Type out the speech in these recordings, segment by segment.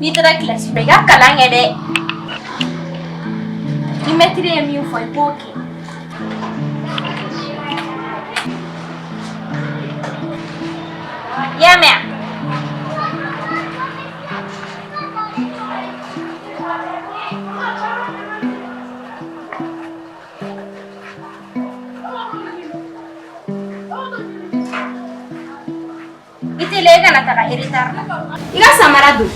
N'i taara kilasi la i ka kalan kɛ dɛ. Ni mɛtiri ye min fɔ i k'o kɛ. I y'a mɛn wa? I teliya i kana taga retard la. I ka samara don.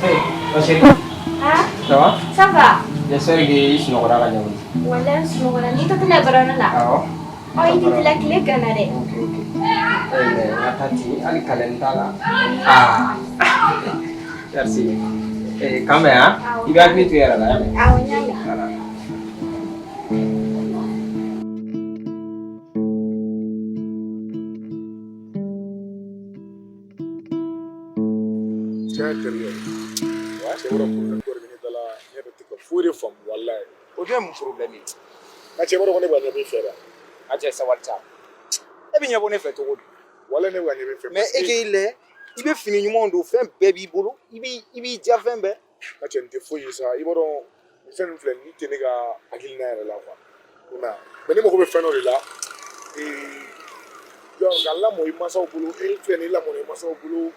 Hey, ma chérie. Ah, Ça va? Ça va. J'espère que i sunɔgɔra ka ɲɛ koyi. Walahi n sunɔgɔra n'i taatɔla dɔrɔn ne la. Awɔ. Ɔ i tɛ teliya tile ganna dɛ. Ok. Eh, mais n ka tantie hali kalɛni t'a la. Ah. Merci. Eh, k'an bɛn han? I bɛ hakili to i yɛrɛ la, y'a mɛn? Awɔ n y'a mɛn. Voilà. Tiɲɛ terikɛ cɛ yɔrɔ problème dɔ de bɛ ne da la ne yɛrɛ tɛ ka foyi de faamu walayi. O dun ye mun problème ye? Nka cɛ b'a dɔn ko ne bɛ ka ɲɛbɔ i fɛ dɛ. A cɛ sabali sa. E bɛ ɲɛbɔ ne fɛ cogo di? Walayi ne bɛ ka ɲɛbɔ i fɛ. Mais e k'i lajɛ i bɛ fini ɲumanw don fɛn bɛɛ b'i bolo i b'i diya fɛn bɛɛ. Nka cɛ nin tɛ foyi ye sa i b'a dɔn nin fɛn ninnu filɛ nin tɛ ne ka hakilina yɛrɛ la quoi. I m'a ye mais ne mago bɛ fɛn dɔ de la genre ka lamɔ i mansaw bolo e filɛ nin ye i lamɔna i mansaw bolo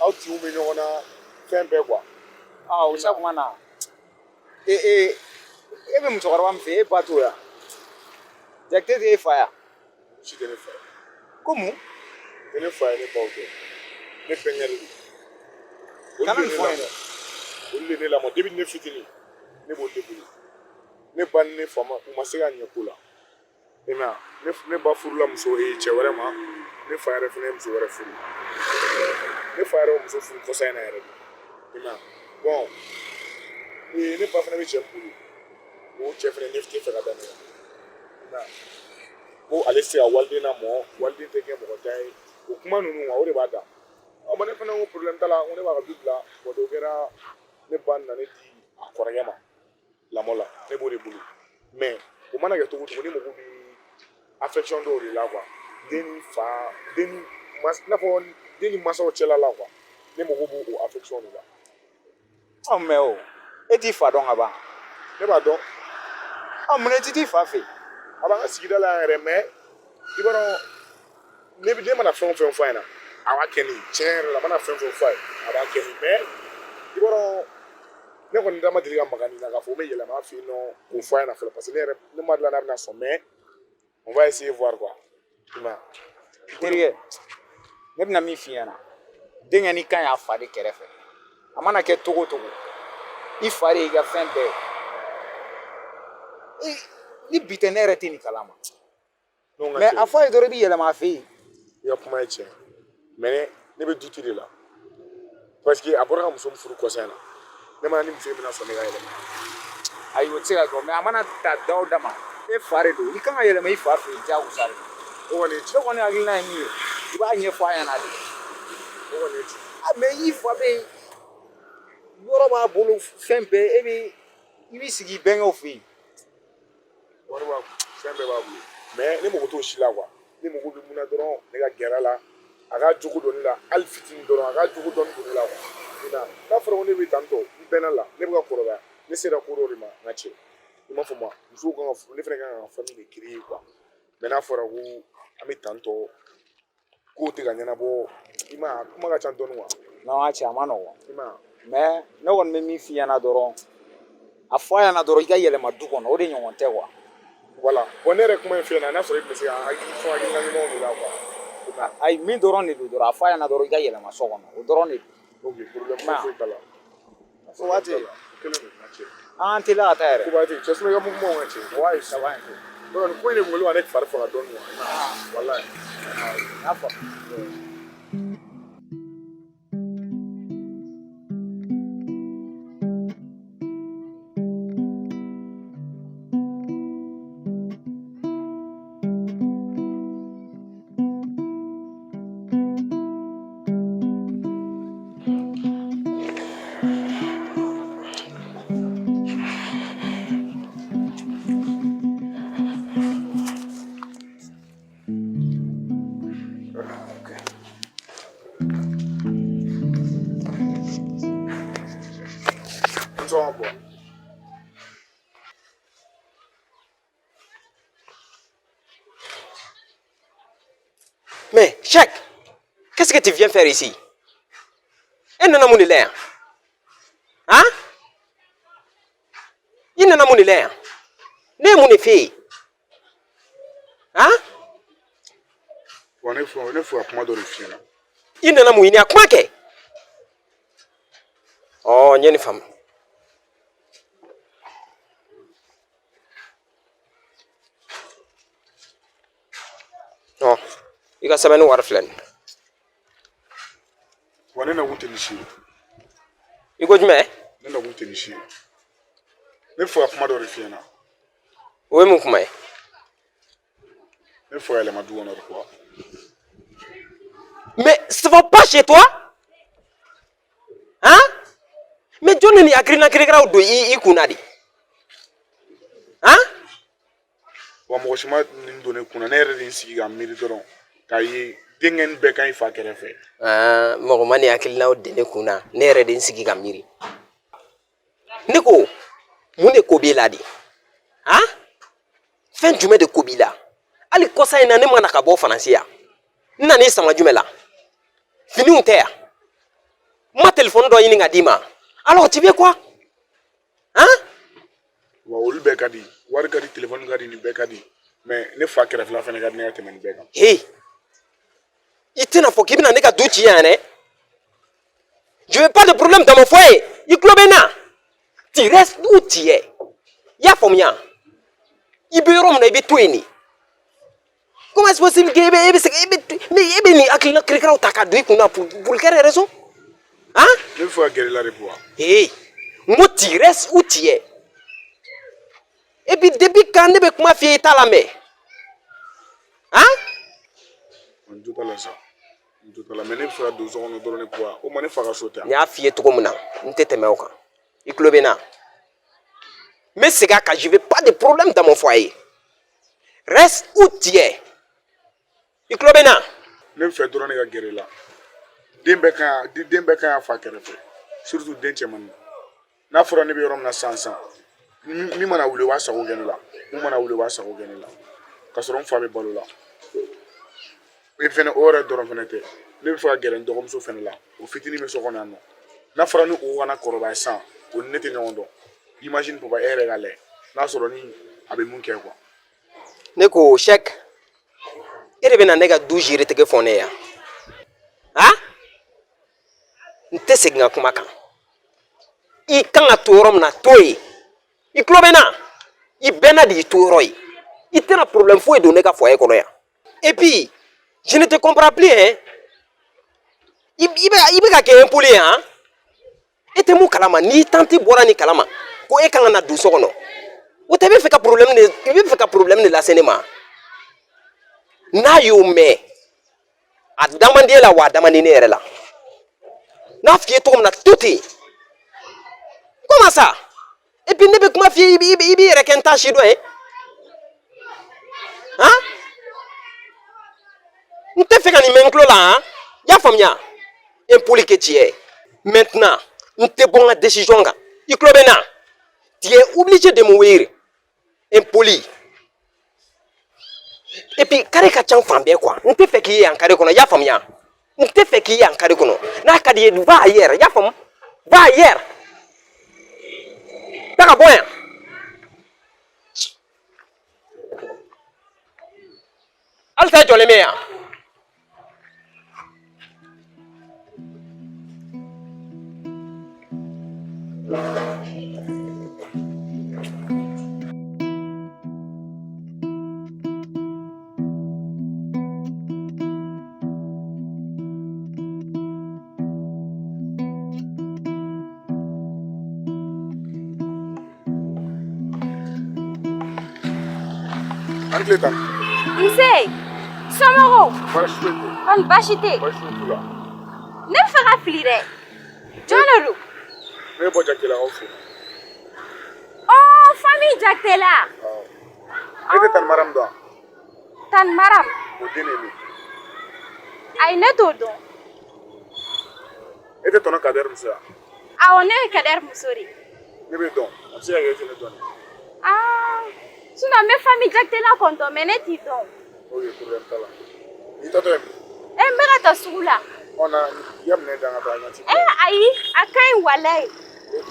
aw tinw bɛ ɲɔgɔn na fɛn bɛɛ quoi. Aa o sa kuma na e e e bɛ musokɔrɔba min fɛ e ba t'o ya Jakite tɛ e fa ya. Si tɛ ne fa ye. Ko mun? Tɛ ne fa ye ne baw tɛ ne bɛnkɛ de don. Kana nin fɔ n ye dɛ. Olu de ne lamɔ depuis ne fitinin ne b'olu de bolo ne ba ni ne fa ma u ma se ka ɲɛ ko la i m'a ye ne ba furula muso cɛ wɛrɛ ma ne fa yɛrɛ fana ye muso wɛrɛ furu ne fa yɛrɛ ye muso furu kɔsa in na yɛrɛ de i m'a ye bon ne ba fana bɛ cɛ min bolo o cɛ fana ne tɛ fɛ ka da ne la i m'a ye ko ale tɛ se ka waliden lamɔ waliden tɛ kɛ mɔgɔ ta ye o kuma ninnu wa o de b'a da ɔ bon ne fana ko problème t'a la ko ne b'a ka du bila bon dɔ kɛra ne ba nana ne di a kɔrɔkɛ ma lamɔ la ne b'o de bolo mais o mana kɛ cogo o cogo ne mago bɛ affection dɔw de la quoi den ni fa den ni mas i n'a fɔ den ni mansaw cɛla la quoi ne mago b'o affection de la. Ɔ mais o e t'i fa dɔn ka ban. Ne b'a dɔn. Ɔ mun na i tɛ t'i fa fɛ yen? A b'an ka sigida la yan yɛrɛ mais i b'a dɔn ne bɛ den mana fɛn o fɛn fɔ a ɲɛna a b'a kɛ nin tiɲɛ yɛrɛ la a mana fɛn o fɛn fɔ a ye a b'a kɛ nin mais i b'a dɔn ne kɔni da ma deli ka maga nin na k'a fɔ n bɛ yɛlɛma a fɛ yen nɔ k'o fɔ a ɲɛna fɔlɔ parce que ne yɛrɛ ne ma deli n'a bɛna sɔn mais on va essayer voir quoi i m'a ye. Terikɛ ne bɛna min f'i ɲɛna denkɛnin ka ɲi a fa de kɛrɛfɛ a mana kɛ cogo o cogo i fa de y'i ka fɛn bɛɛ ye ni bi tɛ ne yɛrɛ tɛ nin kalama. Mais a fɔ a ye dɔrɔn i bɛ yɛlɛma a fɛ yen. I ka kuma ye tiɲɛ mais ne bɛ doute de la parce que a bɔra ka muso min furu kɔsa in na ne ma ni muso in bɛna sɔn ne ka yɛlɛma. Ayi o tɛ se ka kɛ mais a mana ta da o da ma e fa de don i kan ka yɛlɛma i fa fɛ yen diyagosa de. O kɔni ye tiɲɛ. Ne kɔni hakilina ye min ye i b'a ɲɛfɔ a ɲɛna de. O kɔni ye tiɲɛ. A mais i fa bɛ yen yɔrɔ b'a bolo fɛn bɛɛ e bɛ i b'i sigi i bɛnkɛw fɛ yen. Wari b'a kun fɛn bɛɛ b'a bolo mais ne mago t'o si la quoi ne mago bɛ mun na dɔrɔn ne ka gɛrɛ a la a ka jogo dɔn ne la hali fitinin dɔrɔn a ka jogo dɔɔni don ne la quoi n'a fɔra ko ne bɛ tantɔ n bɛnna la ne bɛ ka kɔrɔbaya ne sera ko dɔ de ma n ka cɛ i m'a fɔ ma musow kan ka furu ne fana kan ka famille de créer quoi mais n'a fɔra ko an bɛ tantɔ kow tɛ ka ɲɛnabɔ i ma ye kuma ka ca dɔɔni quoi. Non a cɛ a ma nɔgɔn. I ma ye. Mais ne kɔni bɛ min f'i ɲɛna dɔrɔn a fɔ a ɲɛna dɔrɔn i ka yɛlɛma du kɔnɔ o de ɲɔgɔn tɛ quoi. Voilà bon ne yɛrɛ kuma in f'i ɲɛna n'a sɔrɔ e tun bɛ se ka hakili sɔn hakilina ɲumanw de la quoi. Ayi min dɔrɔn de don dɔrɔn a fɔ a ɲɛna dɔrɔn i ka yɛlɛma so kɔnɔ o dɔrɔn de don. Ok problème foyi t'a la. O waati o kelen don n ka cɛ. An teliya ka taa yɛrɛ. Ko b'a tɛ cɛ sinon i ka mouvement ka cɛ. Ouais ça va. Non nin ko in de kunkolo ka ne fari faga dɔɔni quoi. Walayi. N y'a faamu. Mais Cheikh, qu'est-ce que tu viens faire ici? E nana mun de la yan? Han? I nana mun de la yan? Ne ye mun de f'e ye? Han? Wa ne fɛ ka kuma dɔ de f'i ɲɛna. I nana mun ɲini? A kuma kɛ. Ɔ, n ye nin faamu. Ɔ, i ka sɛbɛnni wari filɛ nin ye. Wa ne nakun tɛ nin si ye. I ko jumɛn? Ne nakun tɛ nin si ye. Ne bɛ fɛ ka kuma dɔ de f'i ɲɛna. O ye mun kuma ye? Ne bɛ fɛ ka yɛlɛma du kɔnɔ de quoi. Mais ça va pas chez toi? Hein? Mais jɔn de nin hakilina kirikaraw don i kun na de? Hein? Wa mɔgɔ si ma nin don ne kun na, ne yɛrɛ de ye n sigi ka miiri dɔrɔn k'a ye denkɛ nin bɛɛ ka ɲi fa kɛrɛfɛ. Ah, mɔgɔ ma nin hakilinaw don ne kun na, ne yɛrɛ de ye n sigi ka miiri. Ne ko, mun de ko b'e la de? Han? Fɛn jumɛn de ko b'i la? Hali kɔsa in na ne ma na ka bɔ Faransi yan. N nan'i sama jumɛn la? Finiw tɛ yan. N ma telefɔni dɔ ɲini ka d'i ma. Alors tu veux quoi? Han? Wa olu bɛɛ ka di, wari ka di, telefɔni ka di, nin bɛɛ ka di. Mais ne fa kɛrɛfɛla fana ka di ne ka tɛmɛ nin bɛɛ kan. Hey! I tɛna fɔ k'i bɛna ne ka du ci yan dɛ. Je veux pas de problème dans mon foyer. I tulo bɛ n na. Tu restes où tu es. I y'a faamuya? I bɛ yɔrɔ min na i bɛ to yen de. Comment est-ce possible que e bɛ se e bɛ mais e bɛ nin hakilina kirikaraw ta ka don i kun na pour quelle raison? Hein? Ne bɛ fɛ ka gɛrɛ i la de Buwa. Hey! N ko tu restes où tu es. Et puis depuis quand ne bɛ kuma f'i ye i t'a lamɛn? Hein? N jo t'a la sa. N jo t'a la mais ne bɛ fɛ ka don so kɔnɔ dɔrɔn de Buwa. O ma ne fa ka so tɛ N y'a f'i ye cogo min na, n tɛ tɛmɛ o kan. I tulo bɛ n na? N bɛ segin a kan, je veux pas de problème dans mon foyer. Reste où tu es. I tulo bɛ n na? Ne bɛ fɛ dɔrɔn ne ka gɛrɛ i la. Den bɛɛ kan y'a fa kɛrɛfɛ. Surtout den cɛmannin. N'a fɔra ne bɛ yɔrɔ min na sisan sisan, min mana wuli o b'a sago kɛ ne la. Mun mana wuli o b'a sago kɛ ne la. K'a sɔrɔ n fa bɛ balo la. E fɛnɛ o yɛrɛ dɔrɔn fɛnɛ tɛ. Ne bɛ fɛ ka gɛrɛ n dɔgɔmuso fɛnɛ la. O fitinin bɛ so kɔnɔ yan nɔ. N'a fɔra ni o kana kɔrɔbaya sisan, o ni ne tɛ ɲɔgɔn dɔn. Imagine papa, e yɛrɛ ka lajɛ. N'a sɔrɔ ni a bɛ mun kɛ quoi. Ne ko Cheikh, e de bɛna ne ka du gérer tɛgɛ fɔ ne ye yan? Han? N tɛ segin n ka kuma kan. I kan ka to yɔrɔ min na, to yen. I tulo bɛ n na? I bɛnna de y'i to yɔrɔ ye. I tɛna problème foyi don ne ka foyer kɔnɔ yan. Et puis, je ne te comprends plus hein. I bɛ ka kɛ impoli ye han? E tɛ mun kalama n'i tantie bɔra nin kalama ko e kan ka na don so kɔnɔ. O tɛ i bɛ fɛ ka problème de i bɛ fɛ ka problème de lase ne ma. N'a y'o mɛn, a da man di e la wa a da man di ne yɛrɛ la. N'a f'i ye cogo min na, to ten. Comment ça? Et puis ne bɛ kuma f'i ye, i b'i yɛrɛ kɛ n ta si dɔn ye. Han? N tɛ fɛ ka nin mɛn n tulo la han? I y'a faamuya? Impoli que tu es. Maintenant, n tɛ bɔ n ka décision kan. I tulo bɛ n na? Tu es obligé de m'obéir. Impoli. Et puis carré ka ca fan bɛɛ quoi. N tɛ fɛ k'i ye yan carré kɔnɔ, i y'a faamuya? N tɛ fɛ k'i ye yan carré kɔnɔ. N'a ka di i ye, va ailleurs, i y'a faamu? Va ailleurs. Taa ka bɔ yan. Halisa e jɔlen bɛ yan. An tile tan. Nse, somɔgɔw? Baasi foyi tɛ. Kɔni baasi tɛ? Baasi foyi t'u la. Ne bɛ fɛ ka fili dɛ. Jɔn de don? Ne bɛ bɔ Jakelakaw fɛ. Oh, famille Jakitela. Awɔ. E tɛ Tani Maram dɔn wa? Tan Maram. O den de ye ne ye. Ayi, ne t'o dɔn. E tɛ tonton Kader muso ye wa? Awɔ, ne ye Kader muso de ye. Ne bɛ dɔn. A bɛ se ka kɛ e tɛ ne dɔn dɛ. Ah, sinon n bɛ famille Jakitela kɔni dɔn mais ne t'i dɔn. Ok, problème t'a la. N'i taatɔ ye min? E n bɛ ka taa sugu la. Ɔ na i ka minɛn da n ka taa ɲɛ ti. E ayi, a ka ɲi walayi.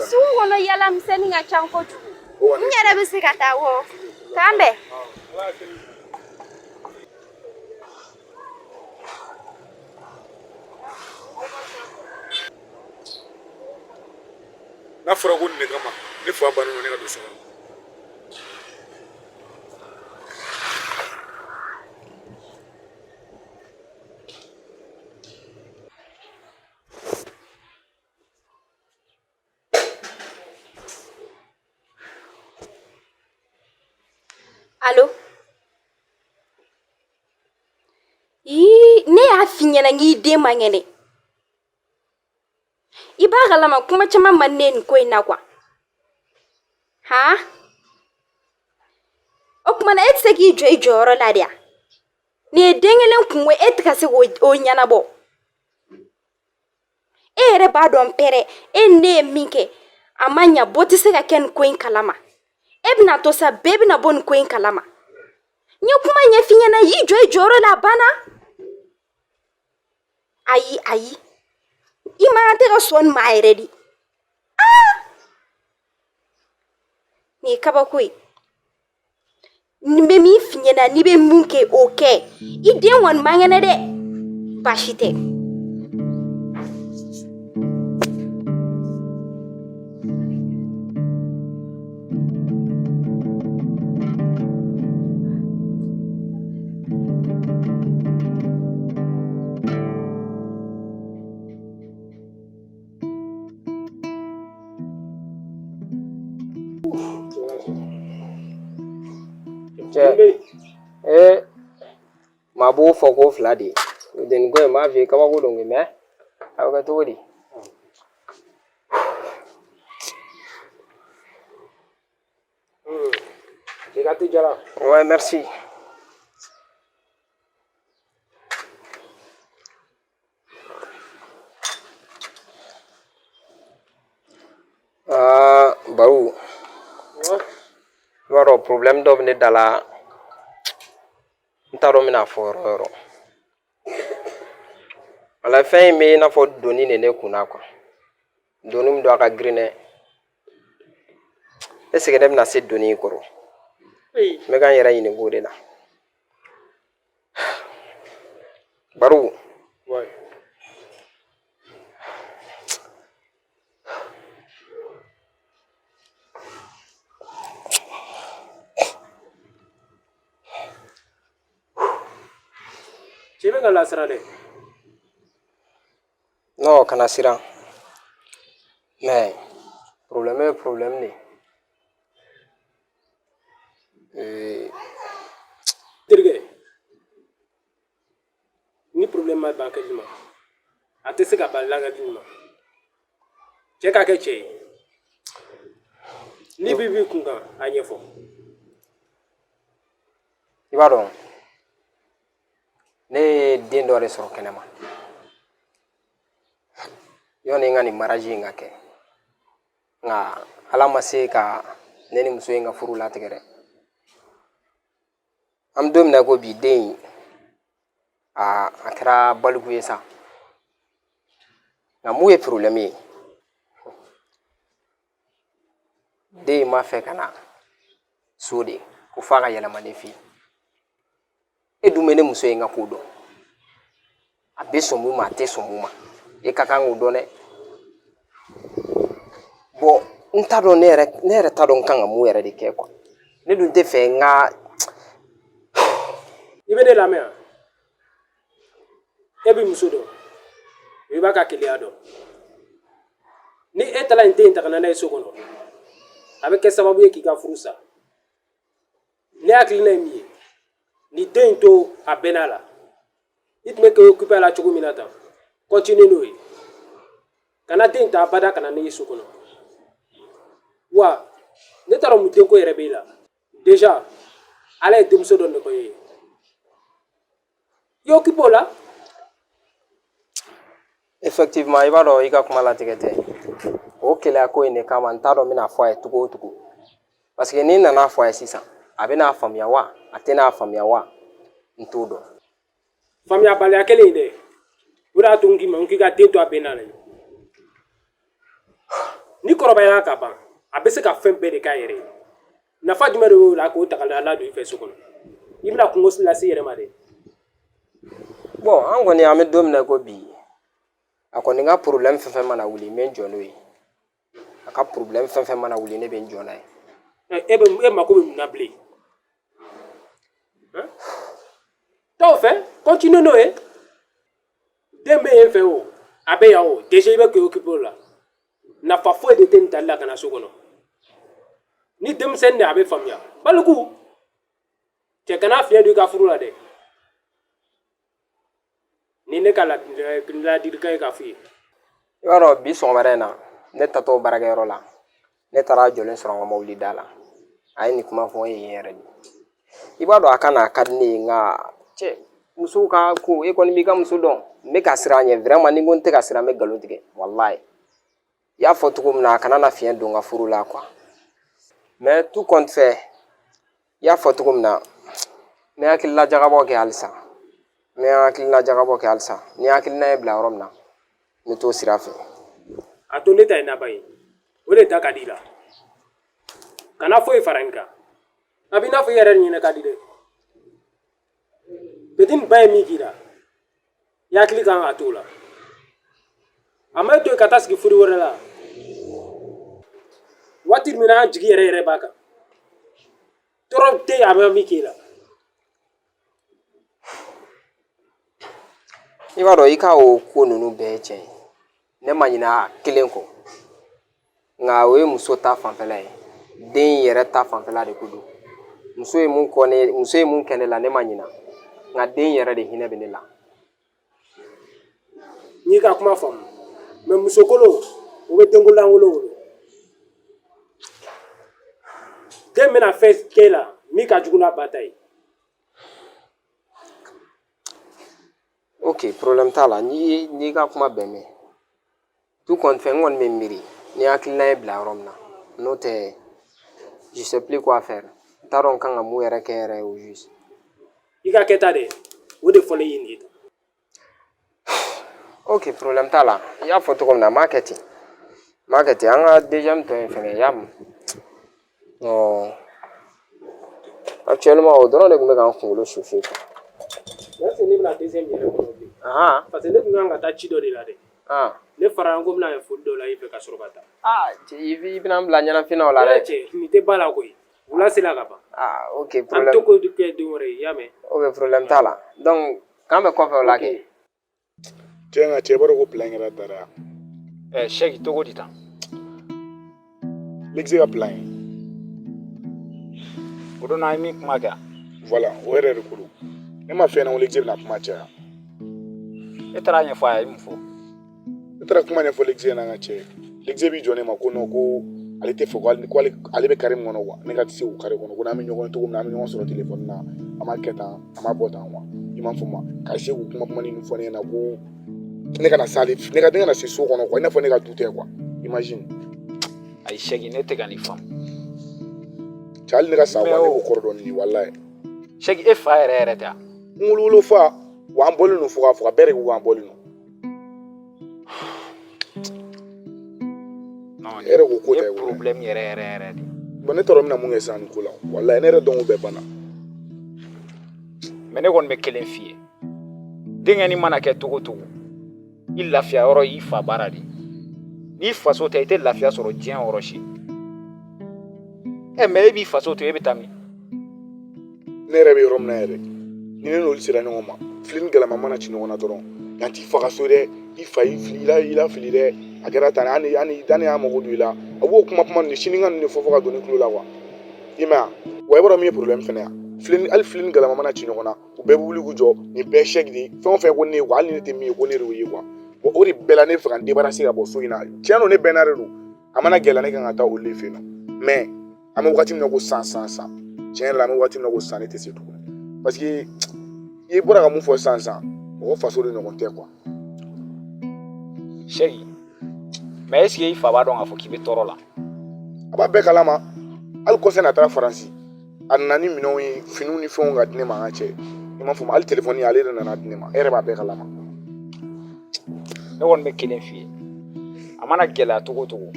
Sugu kɔnɔ yala misɛnnin ka ca kojugu. N yɛrɛ bɛ se ka taa wɔ. K'an bɛn. N'a fɔra ko nin de kama ne fa bannen don ne ka don so kɔnɔ. Alo Ii, ne y'a f'i ɲɛna n k'i den man kɛnɛ i b'a kalama kuma caman man ne nin ko in na kuwa han o tuma na e tɛ se k'i jɔ i jɔyɔrɔ la de ya nin ye den kelen kunko e tɛ ka se k'o ɲɛnabɔ e yɛrɛ b'a dɔn pɛrɛ e ni ne ye min kɛ a ma ɲa bɔ tɛ se ka kɛ nin ko in kalama e bɛna to sa bɛɛ bɛna bɔ nin ko in kalama n ye kuma ɲɛf'i ɲɛna y'i jɔ i jɔyɔrɔ la a banna ayi ayi i man kan tɛ ka sɔn nin ma yɛrɛ de aa nin ye kabako ye n bɛ min f'i ɲɛna n'i bɛ mun kɛ o kɛ i den kɔni man kɛnɛ dɛ baasi tɛ. Cɛ ee maa b'o fɔ ko fila de ye nin ko in b'a f'i ye kabako don koyi mɛ a bɛ kɛ cogo di I ka te jara. Ouais, merci. Aa Baru i b'a dɔn problème dɔ bɛ ne da la n t'a dɔn n bɛna fɔ yɔrɔ o yɔrɔ wala fɛn in bɛ i n'a fɔ doni de ne kun na quoi doni min don a ka girin dɛ est ce que ne bɛna se doni in kɔrɔ n bɛ ka n yɛrɛ ɲininka o de la Baru Cɛ bɛ ka lasiran dɛ. Non, kana siran. Mais problème ye problème de ye. Terikɛ, ni problème ma ban kɛli ma, a tɛ se ka ban lakɛli ma. Cɛ ka kɛ cɛ ye. Ni bi b'i kun kan, a ɲɛfɔ. I b'a dɔn ne ye den dɔ de sɔrɔ kɛnɛma yanni n ka nin mariage in ka kɛ nka ala ma se ka ne ni muso in ka furu latigɛ dɛ an bɛ don min na ko bi den in a kɛra baliku ye sa nka mun ye problème ye den in b'a fɛ ka na so de ko f'a ka yɛlɛma ne fɛ yen e dun bɛ ne muso in ka ko dɔn a bɛ sɔn mun ma a tɛ sɔn mun ma e ka kan k'o dɔn dɛ bon n t'a dɔn ne yɛrɛ ne yɛrɛ t'a dɔn n kan ka mun yɛrɛ de kɛ quoi ne dun tɛ fɛ n ka I bɛ ne lamɛn wa? E b'i muso dɔn, i b'a ka keleya dɔn. Ni e taara nin den in ta ka na n'a ye so kɔnɔ, a bɛ kɛ sababu ye k'i ka furu sa. Ne hakilina ye min ye, nin den in to a bɛnna la. I tun bɛ k'i occuper a la cogo min na tan, continuer n'o ye. Kana den in ta abada ka na n'a ye so kɔnɔ. Wa ne t'a dɔn mun denko yɛrɛ b'e la. Déjà, Ala ye denmuso dɔ nɔgɔya i ye. I occuper o la. Effectivement i b'a dɔn i ka kuma latigɛ tɛ o keleya ko in de kama n t'a dɔn n bɛna fɔ a ye cogo o cogo parce que ni n nana fɔ a ye sisan a bɛna faamuya wa a tɛna faamuya wa n t'o dɔn Faamuyabaliya kelen in dɛ. O de y'a to n k'i ma n k'i ka den to a bɛn na ye. Ni kɔrɔbayara ka ban, a bɛ se ka fɛn bɛɛ de k'a yɛrɛ ye. Nafa jumɛn de b'o la k'o ta ka ladon i fɛ so kɔnɔ? I bɛna kungo lase i yɛrɛ ma dɛ. Bon, an kɔni an bɛ don min na ko bi, a kɔni ka problème fɛn fɛn mana wuli, n bɛ n jɔ n'o ye. A ka problème fɛn fɛn mana wuli, ne bɛ n jɔ n'a ye. E bɛ e mako bɛ mun na bilen? T'o fɛ, continue n'o ye. Den bɛ yen fɛ o, a bɛ yan o, déjà i bɛ k'i occuper o la. Nafa foyi de tɛ nin tali la ka na so kɔnɔ. Ni denmisɛnnin de, a bɛ faamuya. Baliku cɛ, kana fiɲɛ don i ka furu la dɛ. Ni ne ka ladilikan ye k'a f'i ye. I b'a dɔn, bi sɔgɔmada in na, ne tatɔ baarakɛyɔrɔ la, ne taara jɔlen sɔrɔ n ka mobili da la. A ye nin kuma fɔ n ye yen yɛrɛ de. I b'a dɔn, a ka na, a ka di ne ye, nka cɛ, musow ka ko, e kɔni b'i ka muso dɔn. N bɛ ka siran a ɲɛ vraiment. Ni n ko n tɛ ka siran, n bɛ nkalon tigɛ walayi. I y'a fɔ cogo min na, a kana na fiɲɛ don n ka furu la quoi. Mais tout compte fait, i y'a fɔ cogo min na, n bɛ hakilila jagabɔ kɛ halisa, n bɛ hakilina jagabɔ kɛ halisa. Ni hakilina ye bila yɔrɔ min na, n bɛ t'o sira fɛ. A to ne ta ye laban ye, o de da ka di i la. Kana foyi fara n kan. A b'i n'a fɔ i yɛrɛ ɲinɛ ka di dɛ. Petit nin ba ye min k'i la, i hakili kan ka t'o la. A ma e to yen ka taa sigi furu wɛrɛ la waati min na, an jigi yɛrɛ yɛrɛ b'a kan. Tɔɔrɔ tɛ yen a bɛ min k'e la. I b'a dɔn, i ka o ko ninnu bɛɛ ye tiɲɛ ye, ne ma ɲinɛ a kelen kɔ, nka o ye muso ta fanfɛla ye. Den yɛrɛ ta fanfɛla de ko don. Muso ye mun kɔ ne, muso ye mun kɛ ne la, ne ma ɲina, nka den yɛrɛ de hinɛ bɛ ne la. N'i ka kuma faamu mais, musokolo o bɛ denko lankolon wolo. Den bɛna fɛn k'e la min ka jugu n'a ba ta ye. Ok, problème t'a la. N'i ka kuma bɛn mɛn, tout compte fait, n kɔni bɛ miiri ni hakilina ye bila yɔrɔ min na. N'o tɛ, je sais plus quoi faire. N t'a dɔn n kan ka mun yɛrɛ kɛ yɛrɛ au juste. I ka kɛta dɛ, o de fɔlen ye nin ye. Ok, problème t'a la. I y'a fɔ cogo min na, n b'a kɛ ten, n b'a kɛ ten. An ka deuxième tɔ ye fɛngɛ, i y'a mɛn? Non, actuellement o dɔrɔn de tun bɛ ka n kunkolo chauffer quoi. Est-ce que ne bɛna deuxième yɛrɛ kɔnɔ bilen? Parce que ne tun kan ka taa ci dɔ de la dɛ. Ne fara n ko n bɛna foli dɔ la i fɛ ka sɔrɔ ka taa. Ah cɛ, i bɛna n bila ɲɛnafin na o la dɛ. Cɛ, nin tɛ ba la koyi, wula sera ka ban. Ah ok. An Problème to ko kɛ don wɛrɛ ye, i y'a mɛn? Ok, problème t'a la. Donc k'an bɛ kɔfɛ o la kɛ. Cɛ, nka cɛ, b'a dɔn ko plan kɛra dara. Ɛ Sɛki, togo di tan? L'exe ka plan ye. O don n'an ye min kuma kɛ? Voilà, o yɛrɛ de ko don. Ne ma fɛn na ko l'exe bɛna kuma caya. E taara a ɲɛfɔ a ye, a ye mun fɔ? Ne taara kuma ɲɛfɔ l'exe ɲɛna. N ka cɛ, l'exe b'i jɔ ne ma ko non, ko ale tɛ fɛ ko ale ko ale bɛ carré min kɔnɔ quoi, ne ka se o carré kɔnɔ, ko n'an bɛ ɲɔgɔn ye cogo min na, an bɛ ɲɔgɔn sɔrɔ téléphone na, an b'a kɛ tan, an b'a bɔ tan quoi. I m'a faamu, ka se k'o kuma kuma ninnu fɔ ne ɲɛna ko ne kana s'ale, ne kana se so kɔnɔ quoi, i n'a fɔ ne ka du tɛ quoi, imagine. Ayi Sɛki, ne tɛ ka nin faamu. Cɛ, hali ne ka sa quoi, Mais ne o b'o kɔrɔ dɔn nin ye walayi. Sɛki, e fa yɛrɛ yɛrɛ tɛ wa? N wolowolo fa wa, an bɔlen don fo k'a fɔ a bɛɛ de ko k'an bɔlen don. Non. E yɛrɛ ko ko nin tɛ ye ko problème yɛrɛ yɛrɛ yɛrɛ de. Bon, ne t'a dɔn n bɛna mun kɛ sisan nin ko la walayi. Ne yɛrɛ dɔnko bɛɛ banna. Mais ne kɔni bɛ kelen f'i ye, denkɛnin mana kɛ togo togo, i lafiya yɔrɔ y'i fa baara de ye. N'i faso tɛ, i tɛ lafiya sɔrɔ diɲɛ yɔrɔ si. Ɛ mais e b'i faso to, e bɛ taa min? Ne yɛrɛ bɛ yɔrɔ min na yɛrɛ, ni ne n'olu sera ɲɔgɔn ma, fili ni galama mana ci ɲɔgɔn na dɔrɔn, yan t'i faga so dɛ, i fa y'i fili i la, i la fili dɛ, a kɛra tan, ani ani ani y'an mago don i la, a b'o kuma kuma ninnu sini ka ninnu de fɔ fɔ ka don ne tulo la quoi. I m'a ye wa? I b'a dɔn min ye problème fɛnɛ ye, fili ni hali fili ni galama mana ci ɲɔgɔn na, u bɛɛ bɛ wuli k'u jɔ, nin bɛɛ sɛki de ye. Fɛn o fɛn ko ne ye quoi, hali ni ne tɛ min ye, ko ne de y'o ye quoi. Bon, o de bɛɛ la, ne bɛ fɛ ka n débarrasser ka bɔ so in na. Tiɲɛ don, ne bɛnna de don, a mana gɛlɛya, ne kan ka taa olu de fɛ yen nɔ. Mais an bɛ wagati min na ko san san san, tiɲɛ yɛrɛ la, an bɛ wagati min na ko san, ne tɛ se tuguni, parce que i bɔra ka mun fɔ sisan sisan, mɔgɔ faso de ɲɔgɔn tɛ quoi. Sɛki, mais est ce que i fa b'a dɔn k'a fɔ k'i bɛ tɔɔrɔ la? A b'a bɛɛ kalama. Hali kɔsɛ na, a taara Faransi, a nana ni minɛnw ye, finiw ni fɛnw ka di ne ma. An ka cɛ, i m'a faamu, hali telefɔni ale de nana di ne ma. E yɛrɛ b'a bɛɛ kalama. Ne kɔni bɛ kelen f'i ye, a mana gɛlɛya cogo o cogo,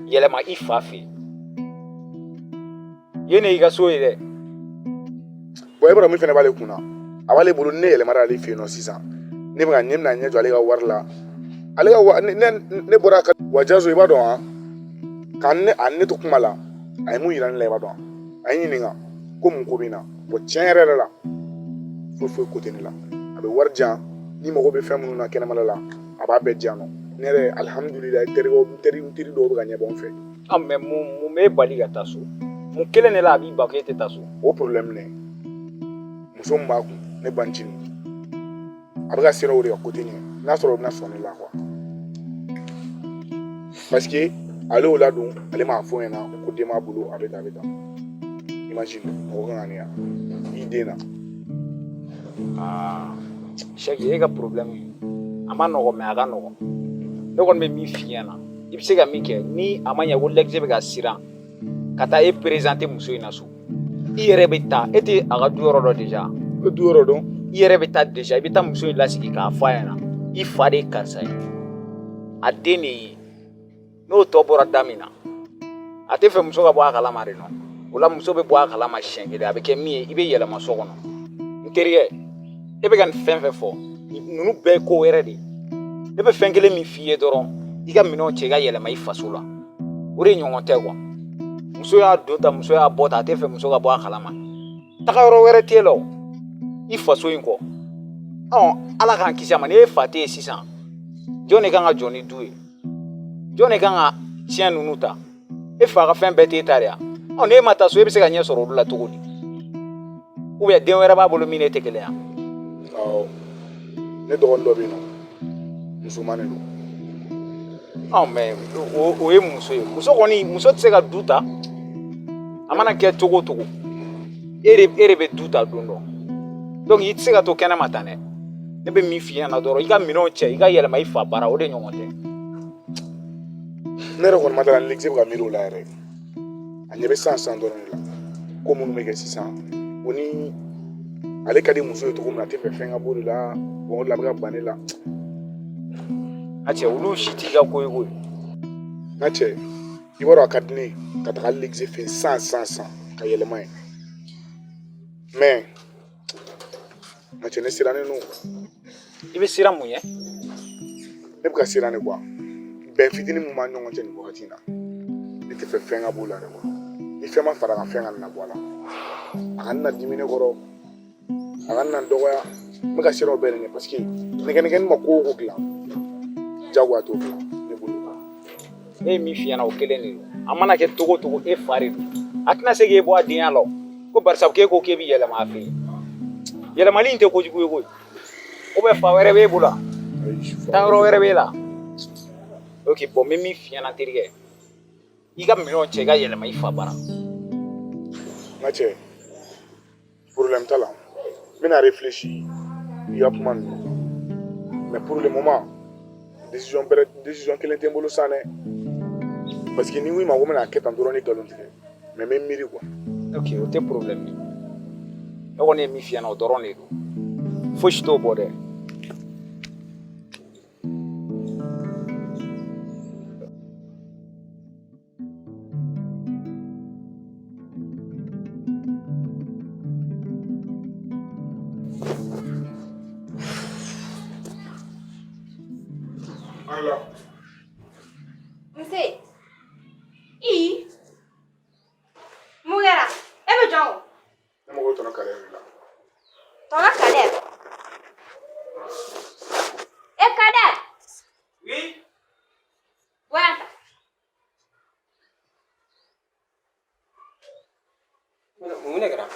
yɛlɛma i fa fɛ yen. Yen de y'i ka so ye dɛ. Bon, e b'a dɔn min fana b'ale kun na, a b'ale bolo ni ne yɛlɛmara ale fɛ yen nɔ sisan, ne bɛ ka ne bɛna ɲɛ jɔ ale ka wari la, ale ka wa ne bɔra ka wa jazo. I b'a dɔn wa, ka ne a ne to kuma la, a ye mun yira ne la, i b'a dɔn, a ye n ɲininka ko mun ko bɛ n na. Bon, tiɲɛ yɛrɛ yɛrɛ la, foyi foyi ko tɛ ne la. A bɛ wari di yan, ni mago bɛ fɛn minnu na kɛnɛmala la, a b'a bɛɛ di yan nɔ. Ne yɛrɛ, alihamudulilayi, n teri dɔw bɛ ka ɲɛbɔ n fɛ. Ah, mais mun b'e bali ka taa so? Mun kelen de la a b'i ban k'e tɛ taa so? O problème ne, muso min b'a kun, ne bancinin, a bɛ ka siran o de ka côté ɲɛ, n'a sɔrɔ o bɛna sɔn ne la quoi, parce que ale y'o ladon, ale m'a fɔ n ɲɛna ko den b'a bolo. A bɛ tan, a bɛ tan. Imagine, mɔgɔ kan ka ne yan i den na. Aa, Sɛki, e ka problème a ma nɔgɔn, mais a ka nɔgɔn. Ne kɔni bɛ min f'i ɲɛna, i bɛ se ka min kɛ, ni a ma ɲɛ ko Lɛkise bɛ ka siran ka taa e présenter muso in na so, i yɛrɛ bɛ taa. E tɛ a ka du yɔrɔ dɔn déjà? N bɛ du yɔrɔ dɔn. I yɛrɛ bɛ taa déjà, i bɛ taa muso in lasigi k'a fɔ a ɲɛna, i fa de ye karisa ye, a den de ye. N'o tɔ bɔra da min na, a tɛ fɛ muso ka bɔ a kalama de nɔ. O la, muso bɛ bɔ a kalama siɲɛ kelen, a bɛ kɛ min ye, i bɛ yɛlɛma so kɔnɔ. N terikɛ, e bɛ ka nin fɛn fɛn fɔ, ninnu bɛɛ ye ko wɛrɛ de ye. Ne bɛ fɛn kelen min f'i ye dɔrɔn, i ka minɛnw cɛ, i ka yɛlɛma i faso la, o de ɲɔgɔn tɛ quoi. Muso y'a don ta, muso y'a bɔ ta, a tɛ fɛ muso ka bɔ a kalama. Taga yɔrɔ wɛrɛ t'e la o, i faso in kɔ. Ɔ, Ala k'an kisi a ma, n'e fa tɛ yen sisan, jɔn de kan ka jɔ ni du ye? Jɔn de kan ka tiɲɛ ninnu ta? E fa ka fɛn bɛɛ t'e ta de ya? Ɔ, n'e ma taa so, e bɛ se ka ɲɛ sɔrɔ olu la cogo di? Ou bien den wɛrɛ b'a bolo min n'e tɛ kelen ya? Awɔ, ne dɔgɔnin dɔ bɛ yen nɔ, musoman de don. Ɔ, mais o ye muso ye. Muso kɔni, muso tɛ se ka du ta. A mana kɛ cogo o cogo, e de bɛ du ta don dɔ. Donc i tɛ se ka to kɛnɛma tan dɛ. Ne bɛ min f'i ɲɛna dɔrɔn, i ka minɛnw cɛ, i ka yɛlɛma i fa bara, o de ɲɔgɔn tɛ. Ne yɛrɛ kɔni ma dala ni Lɛkise bɛ ka miiri o la yɛrɛ. A ɲɛ bɛ san san dɔrɔn de la, ko minnu bɛ kɛ sisan, o ni ale ka di muso ye cogo min na, a tɛ fɛ fɛn ka b'o de la. Bon, o de la a bɛ ka ban ne la. A cɛ, olu si t'i ka ko ye koyi. N ka cɛ, i b'a dɔn, a ka di ne ye ka taga Lɛkise fɛ yen san san san ka yɛlɛma yen, mais n ka cɛ, ne sirannen don. I bɛ siran mun ɲɛ? Ne bɛ ka siran de quoi. Bɛn fitinin min b'an ɲɔgɔn cɛ nin wagati in na, ne tɛ fɛ fɛn ka b'o la dɛ quoi. Ni fɛn ma fara kan, fɛn ka na bɔ a la, a kana na dimi ne kɔrɔ, a kana na n dɔgɔya. N bɛ ka siran o bɛɛ de ɲɛ, parce que nɛgɛ nɛgɛni ma ko o ko dilan, jagoya t'o dilan ne bolo. Ne ye min f'i ɲɛna, o kelen de don. A mana kɛ cogo o cogo, e fa de don. A tɛna se k'e bɔ a denya la o, ko barisa k'e ko k'e bɛ yɛlɛma a fɛ yen. Yɛlɛmali in tɛ kojugu ye koyi. Ou bien fa wɛrɛ b'e bolo wa? Taa yɔrɔ wɛrɛ b'e la? Ok, bon, n bɛ min f'i ɲɛna, terikɛ, i ka minɛnw cɛ, i ka yɛlɛma i fa bara. N ka cɛ, problème t'a la, n bɛna réfléchir i ka kuma ninnu kan, mais pour le moment, décision bɛrɛ, décision kelen tɛ n bolo san dɛ, parce que ni n ko i ma ko n bɛna kɛ tan dɔrɔn, ni nkalon tigɛ, mais n bɛ miiri quoi. Ok, o tɛ problème ye. Ne kɔni ye min f'i ɲɛna, o dɔrɔn de don, fosi t'o bɔ dɛ. Ala. Nse. I. Mun kɛra? E bɛ jɔn kɔ? Ne mago tɔnɔ Kadɛri de la. Tɔnɔ Kadɛri. E Kadɛri. Oui. Bɔ yan ta. Mun de kɛra?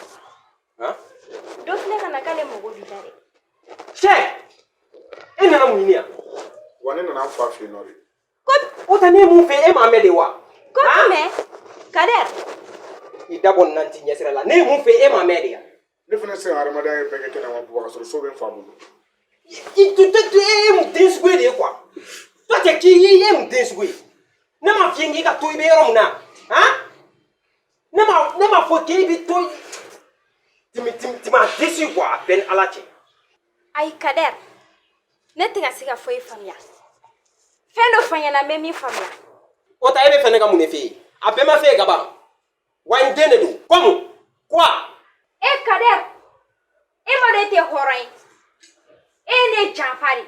Han? Dɔ filɛ ka na k'ale mago b'i la dɛ. Cɛ! E nana mun ɲini yan? Wa ne nana n fa fɛ yen nɔ de. Ko o tɛ ne ye mun fɛ, e m'a mɛn de wa? Ko jumɛn? Kadɛri. I dabɔ nin na, n t'i ɲɛsira la. Ne ye mun fɛ, e m'a mɛn de ya? Ne fana tɛ se ka hadamadenya bɛɛ kɛ kɛnɛma buba ka sɔrɔ so bɛ n fa bolo. I tu tu e ye mun den sugu ye de ye quoi? Toi, t'es qui? I ye mun den sugu ye? Ne m'a f'i ye k'i ka to i bɛ yɔrɔ min na, han? Ne ma fɔ k'e bɛ to. Tu m'as déçu quoi, a bɛɛ ni Ala cɛ. Ayi Kadɛri. Ne tɛ ka se ka foyi faamuya. Fɛn dɔ fɔ n ɲɛna n bɛ min faamuya. O ta, e bɛ fɛ ne ka mun de f'e ye? A bɛɛ ma f'e ye ka ban wa? N den de don comme quoi. E Kader, e ma dɔn e tɛ hɔrɔn ye. E ye ne janfa de.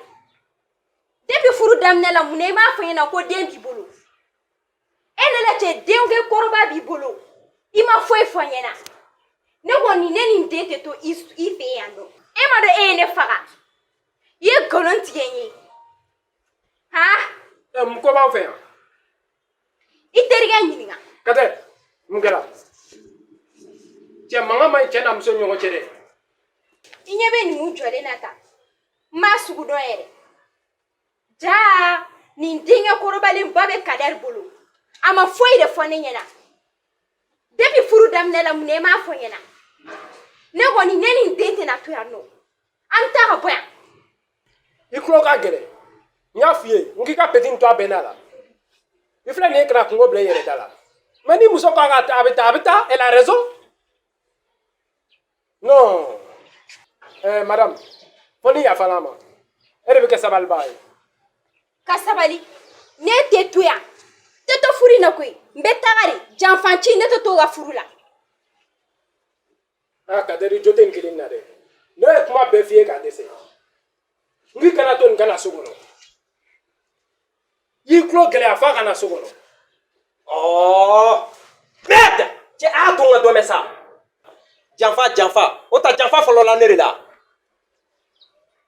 Depuis furu daminɛ la, mun na i m'a fɔ n ɲɛna ko den b'i bolo? E ne la cɛ, denkɛ kɔrɔba b'i bolo. I ma foyi fɔ n ɲɛna. Ne kɔni, ne ni n den tɛ to i fɛ yan nɔ. E ma dɔn e ye ne faga. I ye nkalon tigɛ n ye. Han? Ɛ, mun ko b'aw fɛ yan? I terikɛ ɲininka. Kader, mun kɛra? Cɛ, mankan man ɲi cɛ n'a muso ni ɲɔgɔn cɛ dɛ. I ɲɛ bɛ nin jɔlen na tan. N m'a sugu dɔn yɛrɛ. Jaa, nin denkɛ kɔrɔbalenba bɛ Kader bolo. A ma foyi de fɔ ne ɲɛna. Depuis furu daminɛ la, mun na i m'a fɔ n ɲɛna? Ne kɔni, ne ni n den tɛna to yan nɔ. An bɛ taa ka bɔ yan. I tulo ka gɛlɛn. N y'a f'i ye n k'i ka petit to a bɛnna la. I filɛ nin ye, kana kungo bila i yɛrɛ da la. Mais ni muso ko a ka taa, a bɛ taa, a bɛ taa. Elle a raison. Non, madame, fo ni yafala ma, e de bɛ kɛ sabalibaga ye. Ka sabali. Ne tɛ to yan. Tɛ to furu in na koyi. N bɛ taga de. Janfanci, ne tɛ to ka furu la. Aa Kaderi, jo tɛ nin kelen na dɛ. Ne ye kuma bɛɛ f'i ye k'a dɛsɛ. N k'i kana to nin ka na so kɔnɔ, i y'i tulo gɛlɛya f'a ka na so kɔnɔ. Ɔɔ, merde! Cɛ, a y'a to n ka dɔ mɛn sa. Janfa, janfa. O ta, janfa fɔlɔ la ne de la.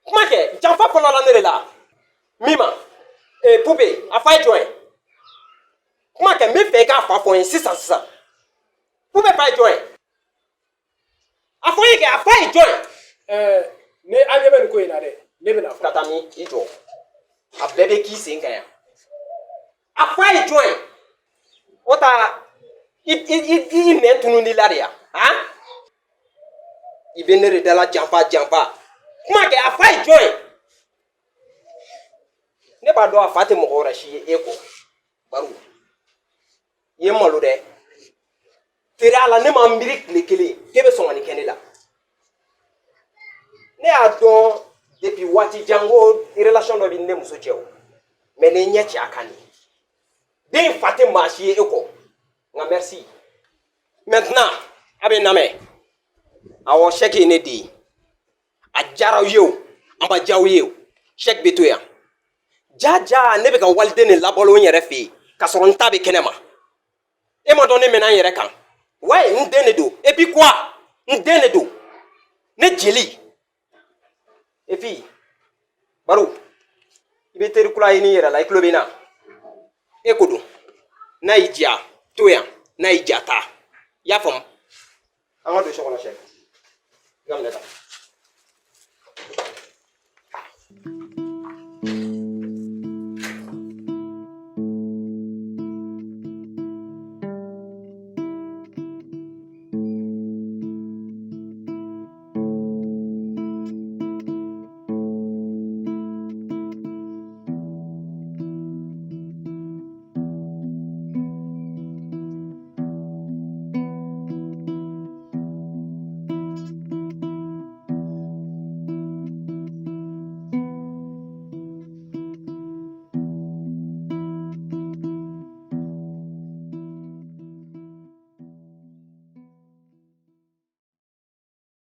Kuma kɛ, janfa fɔlɔ la ne de la. Min ma ee, Poupée, a fa ye jɔn ye? Kuma kɛ, n bɛ fɛ i k'a fa fɔ n ye sisan sisan. Poupée fa ye jɔn ye? A fɔ n ye kɛ, a fa ye jɔn ye? Ɛɛ, ni an ɲɛ bɛ nin ko in na dɛ, ne bɛna fɔ. Ka taa min? I jɔ, a bɛɛ bɛ k'i sen kan yan. A fa ye jɔn ye? O ta, i nɛn tununi la de yan. Han, i bɛ ne de da la janfa, janfa. Kuma kɛ, a fa ye jɔn ye? Ne b'a dɔn a fa tɛ mɔgɔ wɛrɛ si ye e kɔ. Baro, i ye n malo dɛ. Teriya la, ne ma miiri tile kelen k'e bɛ sɔn ka nin kɛ ne la. Ne y'a dɔn depuis waati jan ko relation dɔ bɛ ne muso cɛ o, mais ne ɲɛ ci a kan de. Den fa tɛ maa si ye e kɔ. Nka merci. Maintenant, a bɛ n lamɛn. Awɔ, Sɛki ye ne den ye. A diyara aw ye o, a ma diya aw ye o, Sɛki bɛ to yan. Ja ja, ne bɛ ka waliden de labalo n yɛrɛ fɛ yen k'a sɔrɔ n ta bɛ kɛnɛ ma. E ma dɔn ne mɛnna n yɛrɛ kan. Ouais, n den de don. Et puis quoi? N den de don, ne jeli. Et puis Baro, i bɛ teri kura ɲini i yɛrɛ la. I tulo bɛ n na, e ko don. N'a y'i diya, to yan. N'a y'i diya, taa. I y'a faamu? An ka don so kɔnɔ. Sɛ, i ka minɛ ta.